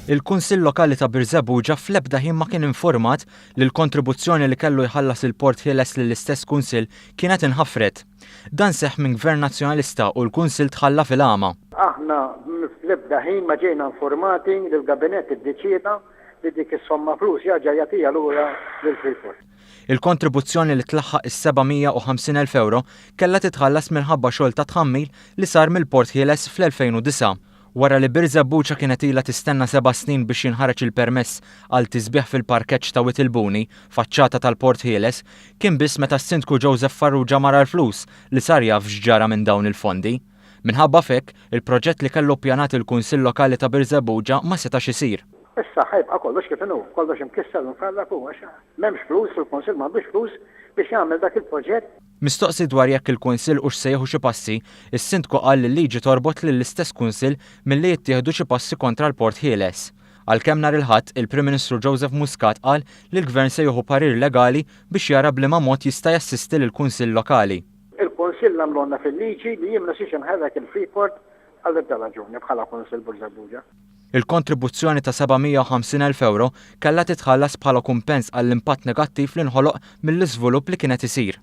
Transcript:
Il-Kunsill Lokali ta' Birżebbuġa fl-ebda ħin ma kien informat li l-kontribuzzjoni li kellu jħallas il-Port Ħieles lill-istess Kunsill kienet inħafret. Dan seħħ minn Gvern Nazzjonalista u l-Kunsill tħalla fil-għama. Aħna fl-ebda ħin ma ġejna informati li l-Gabinett iddeċieda li dik is-somma flus jerġa' jagħtiha lura lil Freeport. Il-kontribuzzjoni li tlaħħaq is-750,000 ewro kellha titħallas minħabba xogħol ta' tħammil li sar mill-Port Ħieles fl-2009. Wara li Birżebbuġa kienet ilha tistenna seba' snin biex jinħareġ il-permess għal tisbiħ fil-parkeġġ ta' Wied il-Buni, faċċata tal-Port Ħieles, kien biss meta s-Sindku Joseph Farrugia mar għall-flus li sar jaf x'ġara minn dawn il-fondi. Minħabba f'hekk, il-proġett li kellu ppjanat il-Kunsill Lokali ta' Birżebbuġa ma setax isir. Issa ħa jibqa' kollox kif inhu, kollox imkisser u mfarrak u għax m'hemmx flus, il-Kunsill m'għandux flus biex jagħmel dak il-proġett. Mistoqsi dwar jekk il-Kunsill hux se jieħu xi passi, is-Sindku qal li l-liġi torbot lill-istess Kunsill milli jittieħdu xi passi kontra l-Port Ħieles. Għalkemm nhar il-Ħadd, il-Prim Ministru Joseph Muscat qal li l-Gvern se jieħu parir legali biex jara b'liema mod jista' jassisti lill-Kunsill Lokali. Il-Kunsill għamlulna fil-liġi li jien ma nistax inħarrek il-Freeport għall-ebda raġuni bħala Kunsill Birżebbuġa. Il-kontribuzzjoni ta' 750,000 ewro kellha titħallas bħala kumpens għall-impatt negattiv li nħoloq mill-iżvulupp li kien qed isir.